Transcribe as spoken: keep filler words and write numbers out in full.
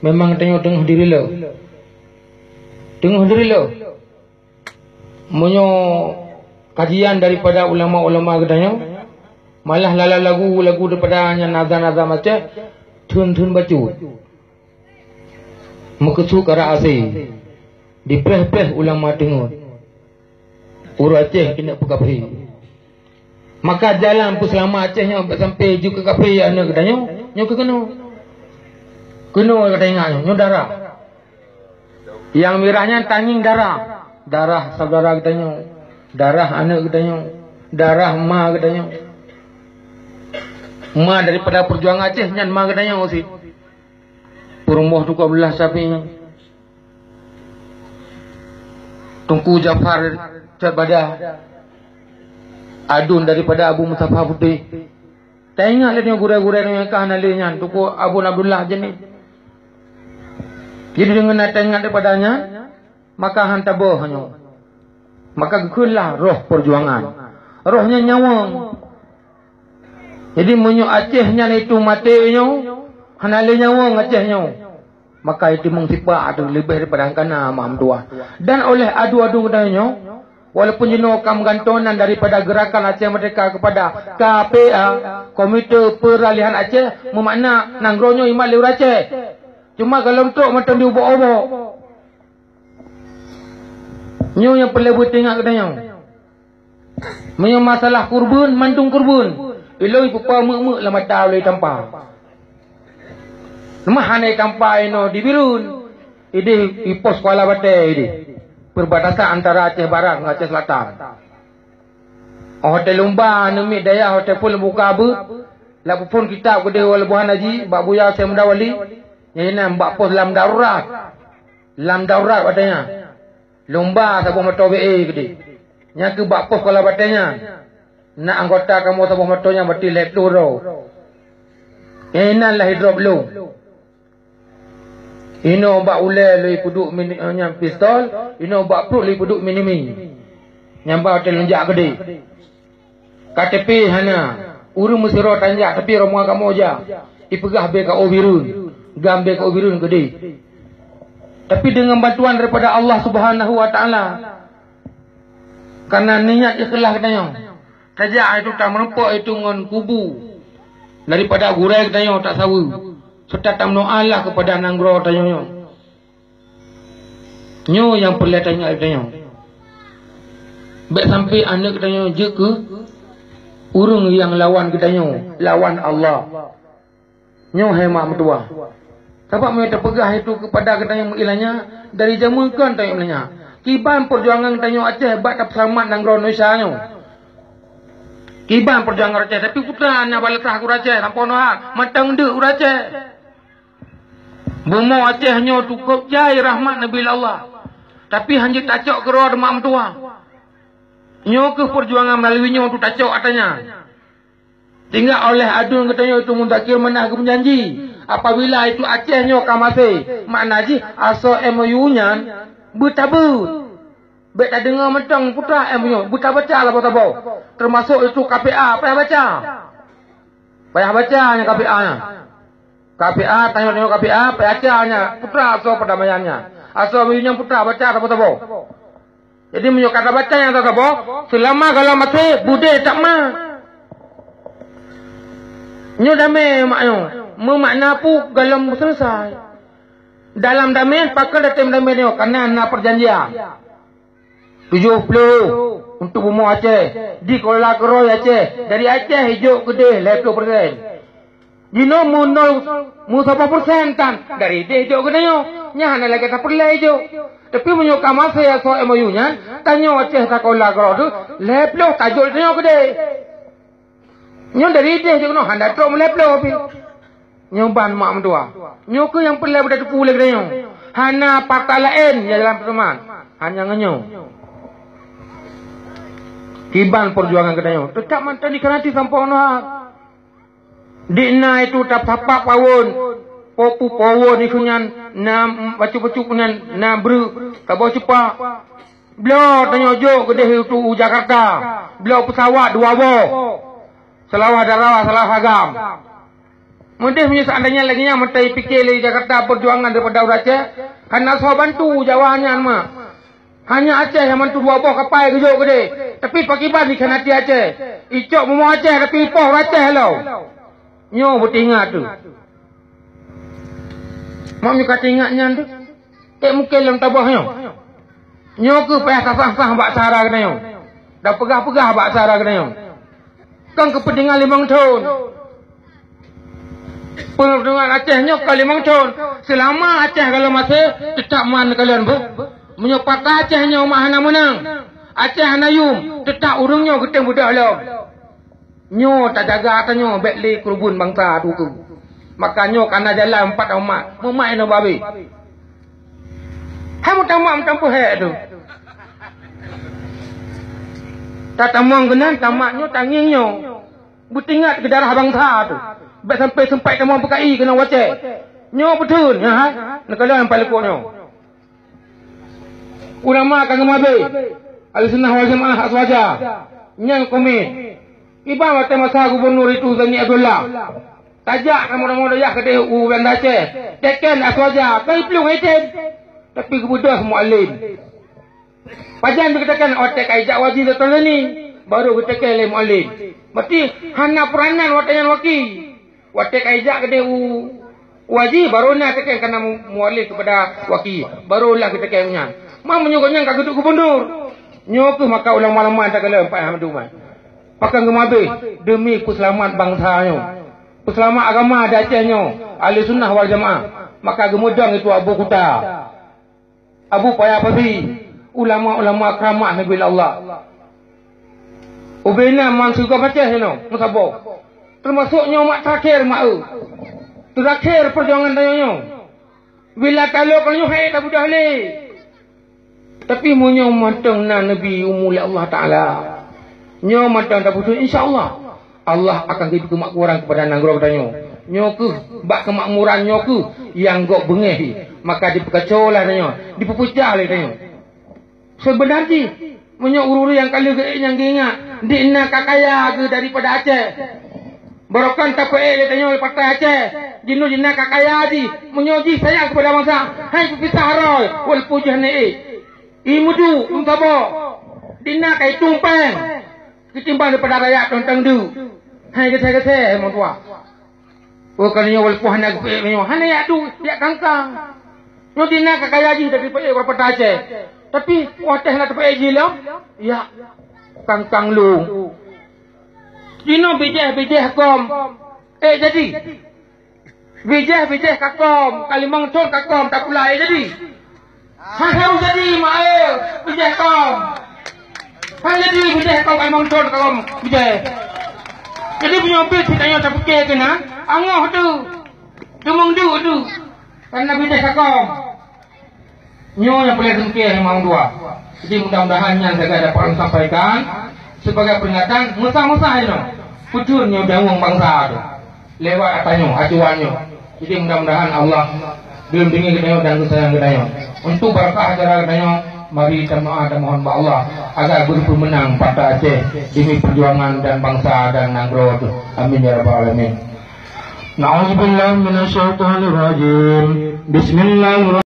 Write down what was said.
Memang tanyoe teungoh diri lom. Teungoh diri lom. Meunyoe kajian daripada ulama-ulama geutanyoe, malah lala lagu-lagu daripada nyan nazam-nazam Aceh, thon-thon bacut. Meukeusut kara asée, dipreh-preh ulama teungeut. Ureuëng Aceh keuneuk peukafé. Maka jalan peuseulamat Aceh nyoe bak sampai jeuet keu kafé aneuk geutanyoe, nyoe keu keunoe. Keunoe ka taingat nyoe, nyoe darah. Nyang mirah nyan tangieng darah. Darah saudara geutanyoe, darah aneuk geutanyoe, darah ma geutanyoe. Ma daripada peujuangan Aceh nyan ma geutanyoe sit. Peurumoh Teungku Abdullah Syafi'i, Teungku Jafar Cat Bada, aduen daripada Abu Mustafa Putéh. Taingat lé nyoe gurée-gurée nyang ka hana lé nyan, Teungku Abu Abdullah Jani. Jadi deungon na taingat daripada nyan, maka han taboh nyoe. Maka geukheun lah roh peujuangan. Roh nyan nyawöng. Jadi meunyoe Aceh nyan itu maté nyoe, hana lé nyawöng Aceh nyoe, maka itu meusipak ateueh leubeh daripada nyang kana mak meutuah. Dan oleh adu-adu geutanyoe nyoe, walaupun jinoe ka meugantoe nan daripada Gerakan Aceh Merdeka kepada K P A, Komite Peralihan Aceh, meumakna nanggroe nyoe imat lé ureuëng Aceh. Cuma golom trok mantong diubok-ubok. Nyoe nyang peureulée beuteuingat geutanyoe. Meunyoe masalah keureubeuen, mandum keureubeuen, ilôn ipeupa meuk-meuk lam mata ulée tampa. Leumah hana tampa inoe di Bireuen, ideh ipos kuala batée ideh, perbatasan antara Aceh Barat ngon Aceh Selatan. Óh watée lôn ba neumiet dayah watée phon lôn buka beuet, lôn peuphon kitab keudeh Wal Buhan Haji bak Buya Syekh Muda Wali, nyang inan bak pos lam darurat. Lam darurat watée nyan, lôn ba saboh moto B E keudeh. Nyang keu bak pos kuala batée nyan, na anggota kamoe saboh moto nyan berarti lhée ploh droe. Nyang inan lhée droe lôn. Inoe bak ulée lôn ipeuduek mini-, nyan pistol, inoe bak pruet lôn ipeuduek minimi. Nyang ba watée lôn jak keudeh. K T P hana, ureuëng meusidroe tan jak, tapi rombongan kamoe jak. Ipeugah B K O Bireuen, GAM B K O Bireuen keudeh. Tapi deungon bantuan daripada Allah Subhanahu Wa Taala, karena niat ikhlaih geutanyoe, tajak itu tameurumpok itu ngon kubu daripada gurée geutanyoe tasaweue, serta tameudoá lah kepada nanggroe tanyoe nyoe. Nyoe nyang peureulée taingat lé tanyoe. Bék sampai aneuk geutanyoe jeuet keu ureuëng nyang lawan geutanyoe, lawan Allah. Nyoe hai mak meutuwah. Sabab meunyoe tapeugah itu keupada geutanyoe meuilanya, dari jameun kon tanyoe ilanya. Kiban peujuangan tanyoe Aceh bak tapeuseulamat nanggroe Indonesia nyoe. Kiban peujuangan Aceh, tapi peue teuma na baleusah keu ureuëng Aceh, sampoe nyoe ha, mantong deuk ureuëng Aceh. Bumoe Aceh nyoe cukôp jai rahmat neubi lé Allah. Tapi hana jeuet tacok keudroe mak meutuwah. Nyoe kheueh peujuangan meulalu nyoe untuk tacok atra nyan. Tinggai oleh aduen geutanyoe itu Muzakir Manaf geumeujanji, apabila itu Aceh nyoe ka maté, makna jih asoe M O U nyan beutabeuet. Bék tadeungoe mantong putra M O U nyoe, beutabaca saboh-saboh. Teumasok itu K P A, payah baca. Payah baca nyan K P A nyan. K P A, tanyoe-tanyoe K P A, peubaca nyan, putra asoe perdamaian nyan. Asoe M O U nyan putra baca saboh-saboh. Jadi meunyoe ka tabaca nyan saboh-saboh, seulama gohlom maté, beudé that mat. Nyoe damé mak nyoe, meumakna peue gohlom seuleusai. Dalam damé, pakon datém damé nyoe, kareuna na peujanjian. Tujoh ploh untuk bumoe Aceh, dikelola keudroe Aceh, dari Aceh ijok keudeh lhée ploh persen. Jinoe meunol meusaboh persen tan dari ideh ijok geutanyoe, nyan hana lagée tapeureulée ijok. Tapi meunyoe ka maté asoe M O U nyan, tanyoe Aceh takelola keudroe teuh lhée ploh tajok tanyoe keudeh. Nyoe dari ideh jeuet keunoe hana trok meulhée ploh pih. Nyoe ban mak meutuwah. Nyoe kheueh nyang peureulée beutateupeue lé geutanyoe. Hana partai laén nyang dalam peurumohan. Hanya ngon nyoe. Kiban peujuangan geutanyoe. Teutap mantong dikheunati sampoe nyoe. Di na itu tapapak pawon. Popu pawon itu nyan na bacut-bacut nyan na breuh. Taboh cupak. Bloe tanyoe jok keudeh u Jakarta. Bloe peusawat dua boh. Seulawah darat, seulawah agam. Meudeh meunyoe seandainya lagèe nyan meutai pike lé Jakarta perjuangan daripada ureueng Aceh, hana soe bantu Jawa nyan mah. Hanya Aceh nyang bantu dua boh kapai geujok keudeh. Tapi pakriban dikhianati Aceh. Icok bumoe Aceh tapi ipoh ureueng Aceh lom. Nyoe beuteuingat tu. Mak meunyoe ka teuingat nyan tu. Ék mungken lom tabah nyoe. Nyoe keuh payah tasah-sah bak sara geutanyoe. Dan peugah-peugah bak sara geutanyoe. Kon keupeuntengan limong thon. Peunteungan Aceh nyoe ka limong thon. Seulama Aceh galom até, teutap man kalon beuh. Meunyoe patah Aceh nyoe mak hana meunang. Aceh hana yum, teutap ureueng nyoe geutem beudôh lom. Nyoe tajaga tanyoe bèk lé keureubeuen bansa tu keuh. Maka nyoe kana jalan empat umat, meumat inoe babeh. Hai meutamong meutamong hék tu. Tatamong keunan tamat nyoe tangieng nyoe. Beuteuingat keu darah bansa tu. Bèk sampai sempat tamong peukai keunan wacée. Nyoe beutôi, nyan hai. Neukalon sampai leukoe nyoe. Ulama ka geumabé, Ahlussunnah wal Jamaah Aswaja. Nyan komen. Iban watée masa gubunur itu Zani Abdullah. Tajak kamoe-kamoe dayah keudeh u Banda Aceh. Teken Aswaja, ka iplueng item. Tapi geubeudôh mualim. Pajan geuteken watée ka ijak waji Doktor Zani, baru geuteken lé mualim. Berarti hana peranan watée nyan waki. Watée ka ijak keudeh u waji, baru na teken kana mu-, mualim keupada waki, baru lah geuteken nyan. Ma meunyoe gobnyan ka geuduek gubunur. Nyoe keuh maka ulama-ulama takalon Pak Ahmad Umar. Pakon geumabé demi peuseulamat bansa nyoe. Peuseulamat agama di Aceh nyoe, Ahlussunnah wal Jamaah. Maka geumeudong itu Abu Kuta. Abu Paya Pasi, ulama-ulama keramat Nabi Allah. Ubena man sigoe Aceh nyoe, meusaboh. Teumasok nyoe mak terakhir mak eu. Terakhir perjuangan tanyoe nyoe. Bila talok nyoe hai tabudah lé. Tapi meunyoe mantong na Nabi umu lé Allah Taala. Nyoe mantong taputuh insya Allah. Allah akan geubri keumakmuran keupada nanggroe geutanyoe. Nyoe keuh, bak keumakmuran nyoe keuh nyang gob beungéh, maka dipeukaco lah tanyoe, dipeupeucah lé tanyoe. Seubeuna jih, meunyoe ureuëng nyang ka lheueh geuék nyang geuingat, di na ka kaya geuh daripada Aceh. Barokon tapeuék lé tanyoe partai Aceh, jinoe di na ka kaya jih, meunyoe jih sayang keupada bansa, hai peupisah roh, walaupun jih hana ék. I meudu, meusaboh, di na ka itueng péng. Ketimbang daripada rakyat teuntang du. Hai geuthée-geuthée meutuah. Oh, ka nyoe walaupun hana geupeuék nyoe, hana yak du, yak kangkang. Nyoe di na ka kaya jih dari peuék walaupun Aceh. Tapi watée hana teupeuék jih lom, yak kangkang lom. Jinoe bijéh-bijéh kom ék jadi. Bijéh-bijéh ka kom, ka limong thon ka kom, tapula ék jadi. Hai, hai jadi mak eu, bijéh kom. Hai jadi bijéh kom, ka limong thon ka kom bijéh. Jadi meunyoe bit tanyoe tapike keunan, angoh tu. Teumong du tu. Karena bijéh ka kom. Nyoe nyang peureulée teuntée nyang mandua. Jadi mudah-mudahan nyan sagai dapat ulôn sampaikan sebagai peringatan meusa-meusa inoe. Peutreun nyoe daweueng bansa tu. Lewat ata nyoe, acuan nyoe. Jadi mudah-mudahan Allah geulindungi geutanyoe dan geusayang geutanyoe. Untuk barakah acara geutanyoe, mari tamaah dan mohon bak Allah agar beureupeumeunang Partai Aceh demi perjuangan dan bansa dan nanggroe tu. Amin ya rabbal alamin. Na'udzubillahi minasyaitonirrajim. Bismillahirrahmanirrahim.